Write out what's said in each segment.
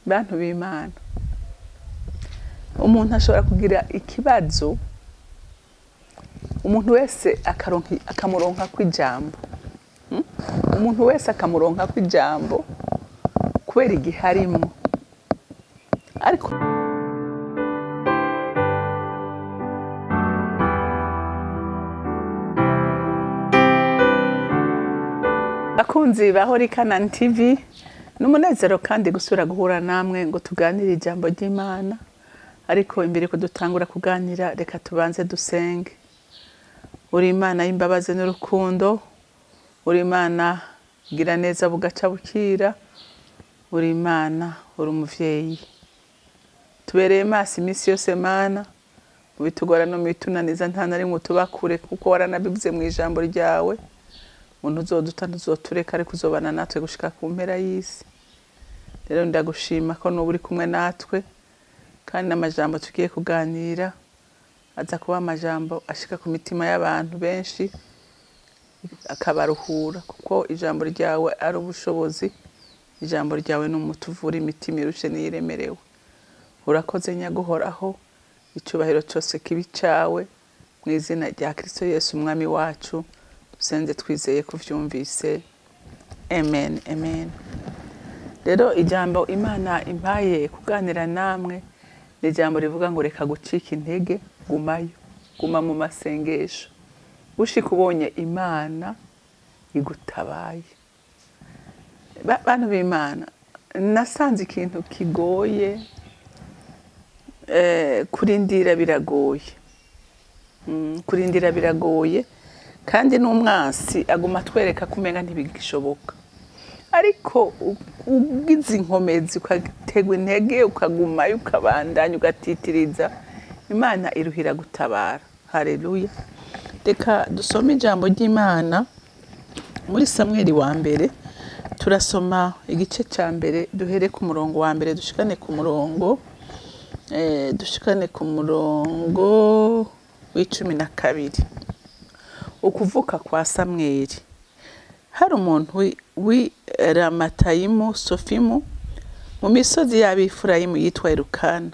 Bantu b'Imana, umuntu ashobora kugira ikibazo, umuntu wese akaronka akamuronka kw'ijambo. Umuntu wese akamuronka kw'ijambo kubera igihe arimwo, ariko bakunzi ba Holy Canaan TV, n'umunezero kandi gusubira guhura namwe ngo tuganire ijambo ry'Imana. Ariko imbere ko dutangura kuganira, reka tubanze dusenge. Uri Imana y'imbabazi n'urukundo, uri Imana gira neza bugaca bukira, uri Imana, uri umuvyeyi. Tubereye maso iminsi yose Mana, mu bitugora no mu bitunaniza nta na rimwe utuba kure, kuko waranabivuze mu ijambo ryawe ngo ntuzoduta, ntuzotureka, ariko uzobana natwe gushika ku mpera y'isi. Rero ndagushima ko n'ubu uri kumwe natwe, kandi n'amajambo tugiye kuganira aza kuba amajambo ashika ku mitima y'abantu benshi akabaruhura, kuko ijambo ryawe ari ubushobozi, ijambo ryawe ni umuti uvura imitima irushe n'iyiremerewe. Urakoze nyaguhoraho, icubahiro cose kibe icawe, mu izina rya Kristo Yesu umwami wacu dusenze twizeye ko uvyumvise. Amen, amen. Rero ijambo Imana impaye kuganira namwe ni ijambo rivuga ngo reka gucika intege, gumayo, guma mu masengesho gushika ubonye Imana igutabaye. Bantu b'Imana, nasanze ikintu kigoye, kurindira biragoye. Kurindira biragoye, kandi n'umwansi aguma atwereka ko umenga ntibigishoboka, ariko ugize inkomezi ugategwa intege ukagumayo ukabandanya ugatitiriza, Imana iruhira gutabara. Haleluya. Reka dusome ijambo ry'Imana muri Samweli wa mbere. Turasoma igice ca mbere, duhere ku murongo wa mbere dushikane ku murongo wa 12. Ukuvuka kwa Samweli. Hari umuntu w'i Ramatayimu Sofimu mu misozi y'Abifurayimu yitwa Elukana.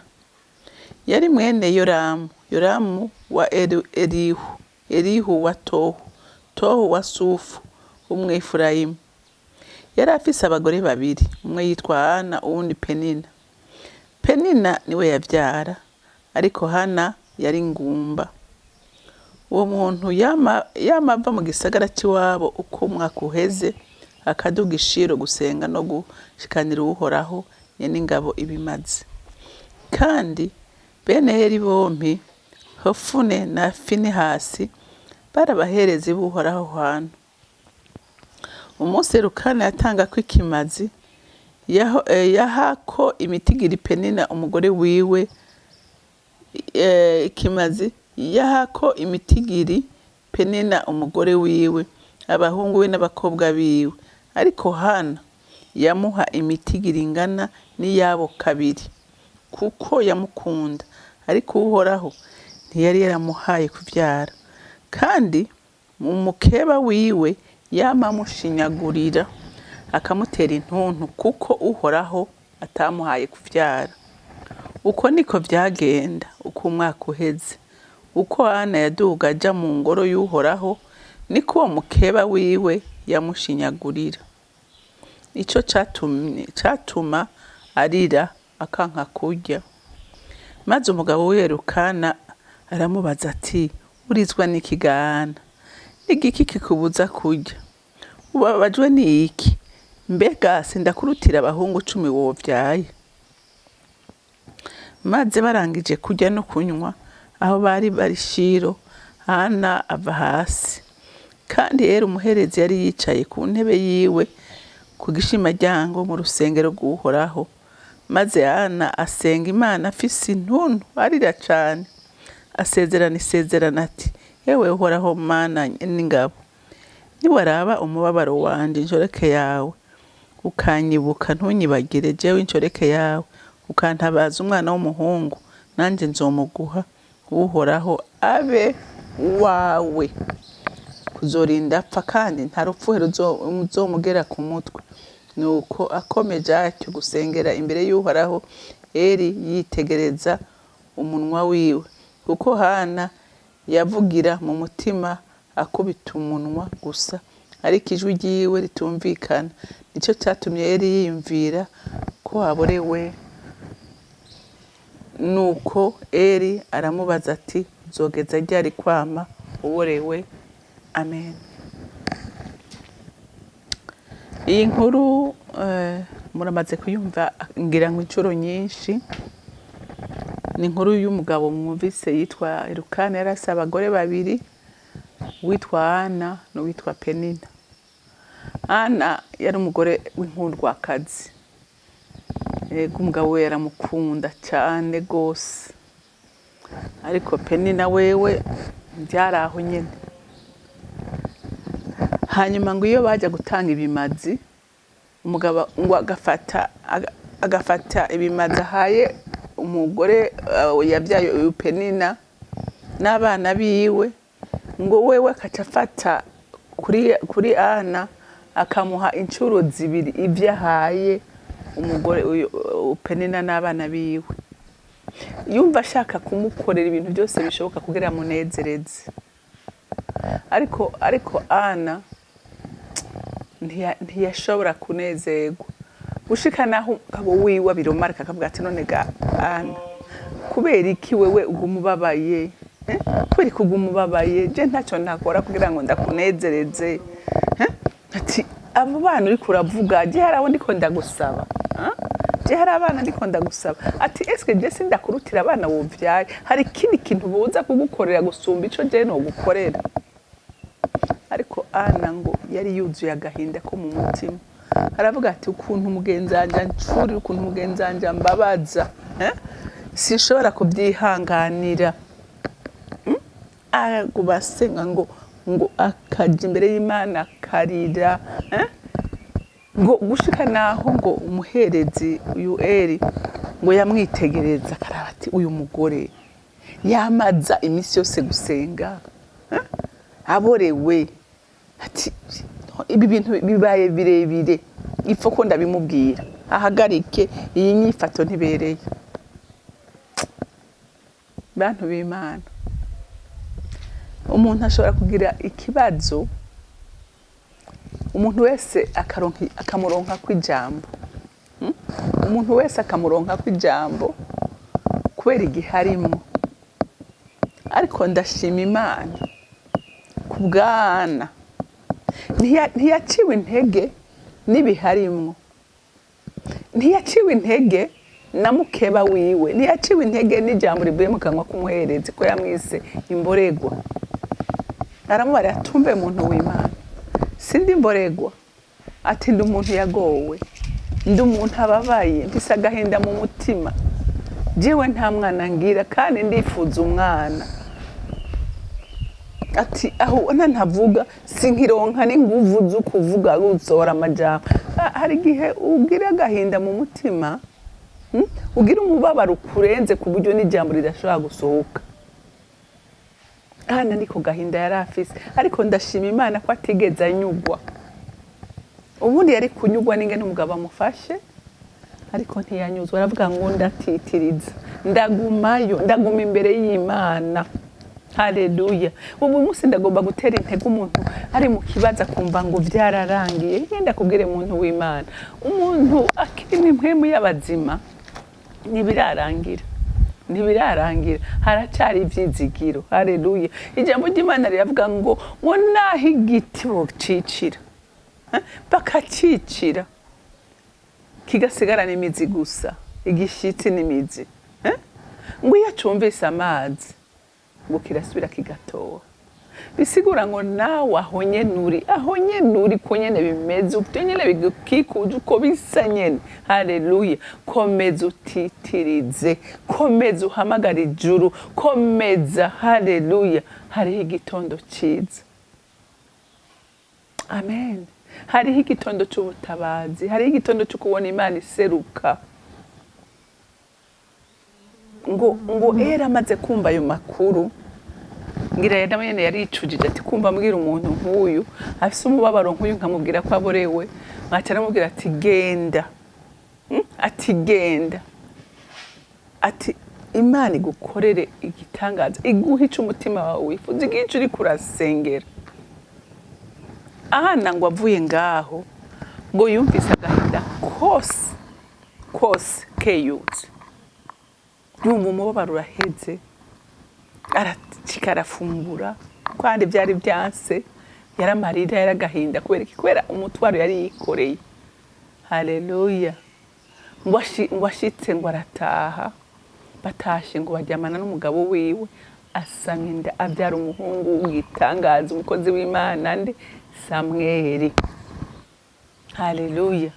Yari mwene Yoramu, Yoramu wa Elihu, Elihu wa Tohu, Tohu wa Sufu w'Umwefurayimu. Yari afise abagore babiri, umwe yitwa Hana uwundi Penina. Penina niwe yavyara, ariko Hana yari ingumba. Uwo muntu yama ava mu gisagara c'iwabo uko umwaka uheze, akaduga i Shilo gusenga no gushikanira Uhoraho nyene ingabo ibimaze. Kandi bene Heli bompi, Hofuni na Finehasi, bari abaherezi b'Uhoraho aho hantu. Umunsi Elukana yatangako ikimazi, yahako imitigiri Penina umugore wiwe, ikimazi yahako imitigiri Penina umugore wiwe, abahungu be n'abakobwa biwe. Ariko Hana yamuha imitigiri ingana n'iyabo kabiri, kuko yamukunda, ariko Uhoraho ntiyari yaramuhaye kuvyara. Kandi mu mukeba wiwe yama amushinyagurira, akamutera intuntu, kuko Uhoraho atamuhaye kuvyara. Uko niko vyagenda uko umwaka uheze. Uko Hana yaduga aja mu ngoro y'Uhoraho, niko uwo mukeba wiwe yamushinyagurira. Ico catuma arira akanka kurya. Maze umugabo wiwe Elukana aramubaza ati: urizwa n'iki ga Hana? N'igiki kikubuza kurya? Ubabajwe n'iki? Mbega sindakurutira abahungu 10 wovyaye? Maze barangije kurya no kunywa, aho bari bari Shilo, Hana ava hasi. Kandi Eli umuherezi yari yicaye ku ntebe yiwe ku gishimaryango mu rusengero rw'Uhoraho. Maze Hana asenga Imana afise intuntu, arira cane. Asezerana isezerano ati: Ewe Uhoraho Mana n'ingabo, niwaraba umubabaro wanje inshoreke yawe, ukanyibuka ntunyibagire jewe inshoreke yawe, ukantabaza umwana w'umuhungu, nanje nzomuguha Uhoraho abe uwawe kuzorinda apfa, kandi nta rupfu ruzomugera ku mutwe. Nuko akomeje atyo gusengera imbere y'Uhoraho, Eli yitegereza umunwa wiwe, kuko Hana yavugira mu mutima akubita umunwa gusa, ariko ijwi ryiwe ritumvikana. Nico catumye Eli yiyumvira ko aborewe. Nuko Eli aramubaza ati: "Uzogeza ryari kwama uborewe?" Amen. Iyi nkuru muramaze kuyumva ngira ngo inshuro nyinshi. Ni inkuru y'umugabo mwumvise yitwa Elukana, yari afise abagore babiri, uwitwa Ana n'uwitwa Penina. Ana yari umugore w'inkundwakazi. Yego, umugabo we yaramukunda cyane gose, ariko Penina wewe byari aho nyene. Hanyuma ngo iyo bajya gutanga ibimazi, umugabo ngo agafata ibimazi ahaye umugore yabyaye uyu Penina n'abana biwe, ngo wewe akaca afata kuri Ana akamuha inshuro zibiri ibyo ahaye umugore uyu Penina n'abana biwe. Yumva ashaka kumukorera ibintu byose bishoboka kugira amunezereze, ariko Ana ntiyashobora kunezerwa, gushika naho umugabo wiwe abiromarika, akavuga ati: "None ga Ana, kubera iki wewe uguma ubabaye? Eh? Kubera iki uguma ubabaye? Je ntacyo ntakora kugira ngo ndakunezereze. Eh?" Ati: "Abo bana uriko uravuga, je hari abo ndiko ndagusaba? Ah? Je hari abana ndiko ndagusaba?" Ati: "Eske je sindakurutira abana wovyaye? Hari ikindi kintu boza kugukorera gusumba ico je nogukorera?" Ariko Ana ngo yari yuzuye agahinda ko mu mutima, aravuga ati: "Ukuntu umugenzi wanje ancurira, ukuntu umugenzi wanje ambabaza, eh? Sinshobora kubyihanganira." Aguma asenga, ngo akaja imbere y'Imana akarira, eh? Ngo gushika naho ngo umuherezi uyu Eli ngo yamwitegereza, akaraba ati: "Uyu mugore yamaza iminsi yose gusenga, eh? Aborewe." Ati: "Ibi bintu bibaye birebire, ipfa ko ndabimubwira ahagarike iyi nyifato ntibereye." Bantu b'Imana, umuntu ashobora kugira ikibazo, umuntu wese akaronka akamuronka kw'ijambo. Umuntu wese akamuronka kw'ijambo kubera igihe arimo. Ariko ndashima Imana ku bwana, ntiyaciwe intege n'ibiharimwo, ntiyaciwe intege na mukeba wiwe, ntiyaciwe intege n'ijambo rivuye mu kanwa k'umuherezi ko yamwise imboregwa. Aramubarira: "Tumve muntu w'Imana, sindi imboregwa." Ati: "Ndi umuntu yagowe, ndi umuntu ababaye, mfise agahinda mu mutima. Jewe nta mwana ngira kandi ndifuza umwana." Ati: "Aho ubona ntavuga, sinkironka n'inguvu zo kuvuga, gusohora amajambo." Hari igihe ugira agahinda mu mutima, Ugira umubabaro ukurenze ku buryo n'ijambo ridashobora gusohoka. Hano niko gahinda yari afise, ariko ndashima Imana ko atigeze anyugwa. Ubundi yari kunyugwa n'ingene umugabo amufashe, ariko ntiyanyuzwa. Aravuga ngo: "Ndatitiriza, ndagumayo, ndaguma imbere y'Imana." Haleluya! Ubu munsi ndagomba gutera intege umuntu ari mu kibazo, akumva ngo byararangiye. Ngenda kubwire muntu w'Imana, umuntu akirimo impwemu y'abazima, ntibirarangira, ntibirarangira, haracyari ibyizigiro. Haleluya! Ijambo ry'Imana riravuga ngo naho igiti bocicira, bakacicira kigasigarana imizi gusa, igishyitsi n'imizi, eh? Ngo iyo acumvise amazi ngo kirasubira kigatoha. Bisigura ngo nawe aho nyene uri, aho nyene uri, ko nyene bimeze, uko nyene bigukikuje, uko bisa nyene, haleluya, komeza utitirize, komeza uhamagara ijuru, komeza. Haleluya! Hariho igitondo ciza. Amen. Hariho igitondo c'ubutabazi, hariho igitondo co kubona Imana iseruka. Ngo era amaze kumva ayo makuru, ngira nawe nyene yaricujije, ati: "Kumva mbwira umuntu nk'uyu afise umubabaro nk'uyu, nkamubwira ko aborewe." Mwaca aramubwira ati genda. Ati genda, ati Imana igukorere igitangaza, iguhe ico umutima wawe wifuza, iguhe ico uriko urasengera. Ana ngo avuye ngaho ngo yumvise agahinda kose kose keyutse, yumva umubabaro uraheze, aracika arafungura kandi byari byanse, yaramarira yaragahinda. Kubera iki? Kubera umutwaro yari yikoreye. Haleluya. Ngo ashitse ngo arataha, batashe ngo baryamana n'umugabo wiwe, asama inda, abyara umuhungu w'igitangaza, umukozi w'Imana nde? Samweli. Haleluya.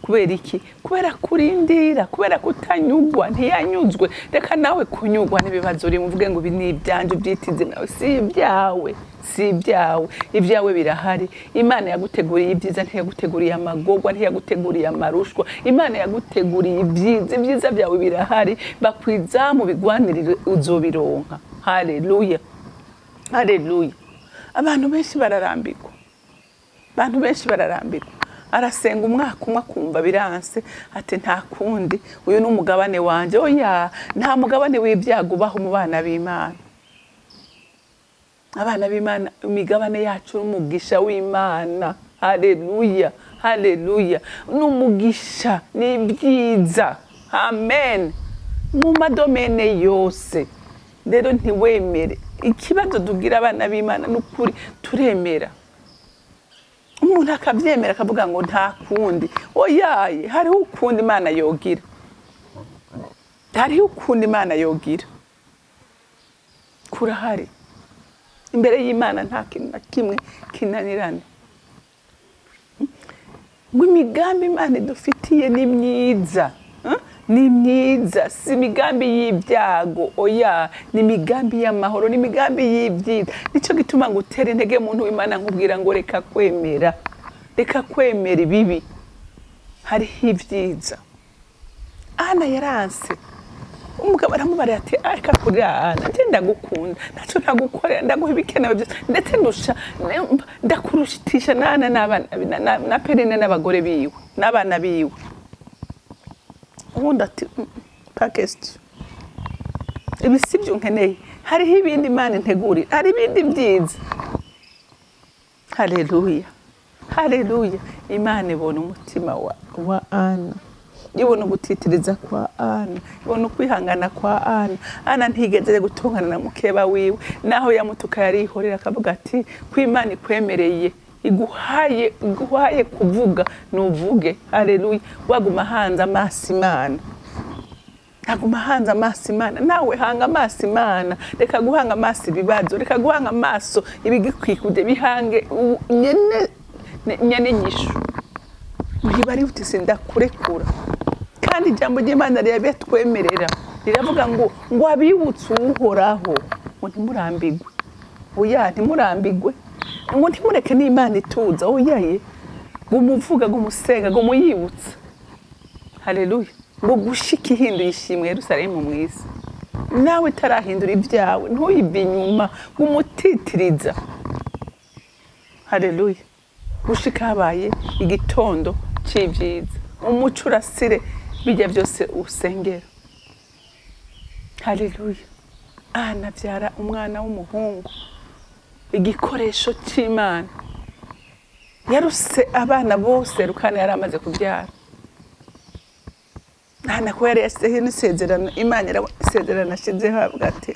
Kubera iki? Kubera kurindira, kubera kutanyugwa, ntiyanyuzwe. Reka nawe kunyugwa n'ibibazo urimo, uvuge ngo ibi ni ibyanje, ubyitize nawe. Si ibyawe, si ibyawe, ibyawe birahari. Imana yaguteguriye ibyiza, ntiyaguteguriye amagorwa, ntiyaguteguriye amarushwa. Imana yaguteguriye ibyiza, ibyiza byawe birahari. Bakwizamu bigwanirire, uzobironka. Haleluya, haleluya. Abantu benshi bararambirwa, abantu benshi bararambirwa. Arasenga umwaka umwe akumva biranse, ati nta kundi, uyu ni umugabane wanje. Oya, nta mugabane w'ibyago ubaho mu bana b'Imana. Abana b'Imana, imigabane yacu n'umugisha w'Imana. Haleluya, haleluya. N'umugisha, ni ibyiza. Amen. Mu madomene yose. Rero ntiwemere ikibazo tugira abana b'Imana, ni ukuri turemera, umuntu akabyemera akavuga ngo nta kundi. Oyaye, hariho ukundi Imana yogira, hariho ukundi Imana yogira kurahari. Imbere y'Imana nta kintu na kimwe kinanirana. Ngo imigambi Imana idufitiye ni myiza, ni myiza, si imigambi y'ibyago, oya, ni imigambi y'amahoro, ni imigambi y'ibyiza. Nicyo gituma ngo utere intege muntu w'Imana, nkubwira ngo reka kwemera, reka kwemera ibibi, hariho ibyiza. Ana yaranse, umugabo aramubarira ati areka kurira Ana, nje ndagukunda, ntacyo ntagukorera, ndaguha ibikenewe byose, ndetse ndusha ndakurushitisha nana n'abana na Penina n'abagore biwe n'abana biwe. Ubundi ati pas question, ibi si byo nkeneye, hariho ibindi Imana integurira, hari ibindi byiza. Haleluya, haleluya. Imana ibona umutima wa Ana, ibona ugutitiriza kwa Ana, ibona ukwihangana kwa Ana. Ana ntigeze gutongana na mukeba wiwe, naho yamutuka yarihorera, akavuga ati ko Imana ikwemereye, iguhaye kuvuga, nuvuge. Haleluya. Waguma hanze amaso Imana, aguma hanze amaso Imana. Nawe hanga amaso Imana, reka guhanga amaso ibibazo, reka guhanga amaso ibigikwikuje, bihange nyene nyishu ntibari uti sindakurekura. Kandi ijambo ry'Imana rirabitwemerera, riravuga ngo abibutse Uhoraho ngo ntimurambigwe, oya ntimurambigwe, ngo ntimureke n'Imana ituza, oya ye, ngo umuvuga, ngo umusenga, ngo umuyibutsa. Haleluya. Ngo gushika ihinduye ishimwe Yerusalemu mwiza. Nawe itarahindura ibyawe ntuyive inyuma, ngo umutitiriza. Haleluya. Gushika habaye igitondo c'ibyiza, umuco urasire bijya byose usengera. Haleluya. Anabyara umwana w'umuhungu, igikoresho c'Imana. Yaruse abana bose Rukana yari amaze kubyara. Ana ko yari yasizeho n'isezerano, Imana isezerano ashizeho, avuga ati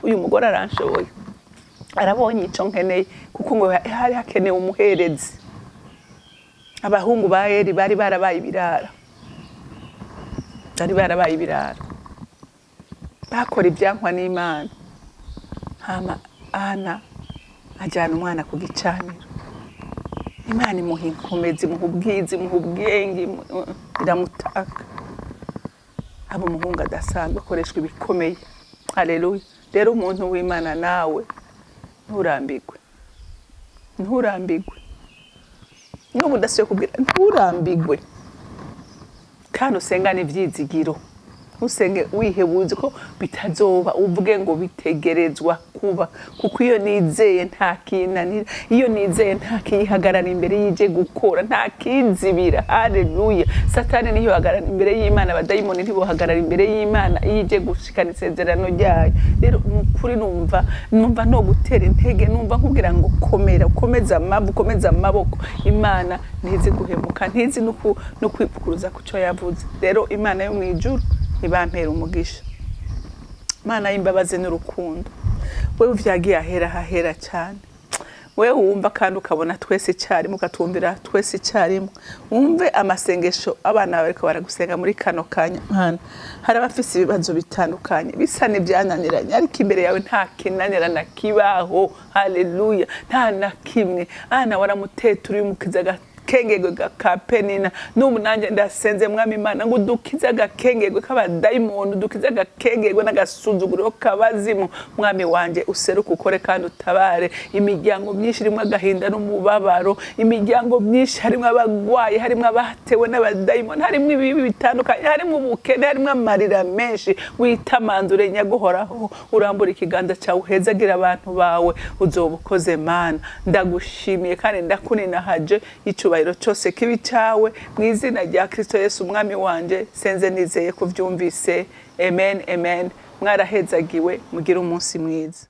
uyu mugore aranshoboye, arabonye ico nkeneye, kuko ngo hari hakenewe umuherezi. Abahungu ba Eli bari barabaye ibirara, bari barabaye ibirara, bakora ibyankwa n'Imana. Hama Ana ajyana umwana ku gicaniro, Imana imuha inkomezi, imuha ubwiza, imuha ubwenge, iramutaka, aba umuhungu adasanzwe, akoreshwa ibikomeye. Haleluya. Rero umuntu w'Imana nawe nturambigwe, nturambigwe, n'ubu udasubiye kubwira nturambigwe, kandi usengane ibyizigiro. Ntusenge wihebuze ko bitazoba, uvuge ngo bitegerezwa kuba, kuko iyo nizeye nta kinanira, iyo nizeye nta kiyihagarara imbere y'ije gukora, nta kinzibira. Haleluya! Satani ntiyohagarara imbere y'Imana, abadayimoni ntibohagarara imbere y'Imana iyo ije gushikana isezerano ryayo. Rero ni ukuri numva no gutera intege, numva nkubwira ngo komera, ukomeze amavi, ukomeze amaboko. Imana ntizi guhemuka, ntizi no kwivuguruza ku cyo yavuze. Rero Imana yo mu ijuru ntibampera umugisha, Imana y'imbabazi n'urukundo. Wewe uvyagiye ahera hahera cyane, wewe wumva kandi ukabona twese icyarimwe, ukatwumvira twese icyarimwe, wumve amasengesho abana bawe bariko baragusenga muri kano kanya. Mana, hari abafise ibibazo bitandukanye bisa n'ibyananiranye, ariko imbere yawe nta kinanirana kibaho. Haleluya! Nta na kimwe. Ana waramuteturiye umukiza agakengegwe ka Penina. N'ubu nanjye ndasenze, Mwami Imana, ngo udukize agakengegwe k'abadayimoni, udukize agakengegwe n'agasuzuguro k'abazimu. Mwami wanje, useruke ukore kandi utabare imiryango myinshi irimo agahinda n'umubabaro, imiryango myinshi harimo abagwayi, harimo abatewe n'abadayimoni, harimo ibibi bitandukanye, harimo ubukene, harimo amarira menshi. Witamanzure nyaguhoraho, urambura ikiganza cyawe uhezagira abantu bawe, uzoba ukoze. Mana, ndagushimiye kandi ndakuninahaje, icyubahiro cyose kibi cyawe, mu izina rya Kristo Yesu umwami wanje senze nizeye kuvyumvise. Amen, amen. Mwarahezagiwe, mugire umunsi mwiza.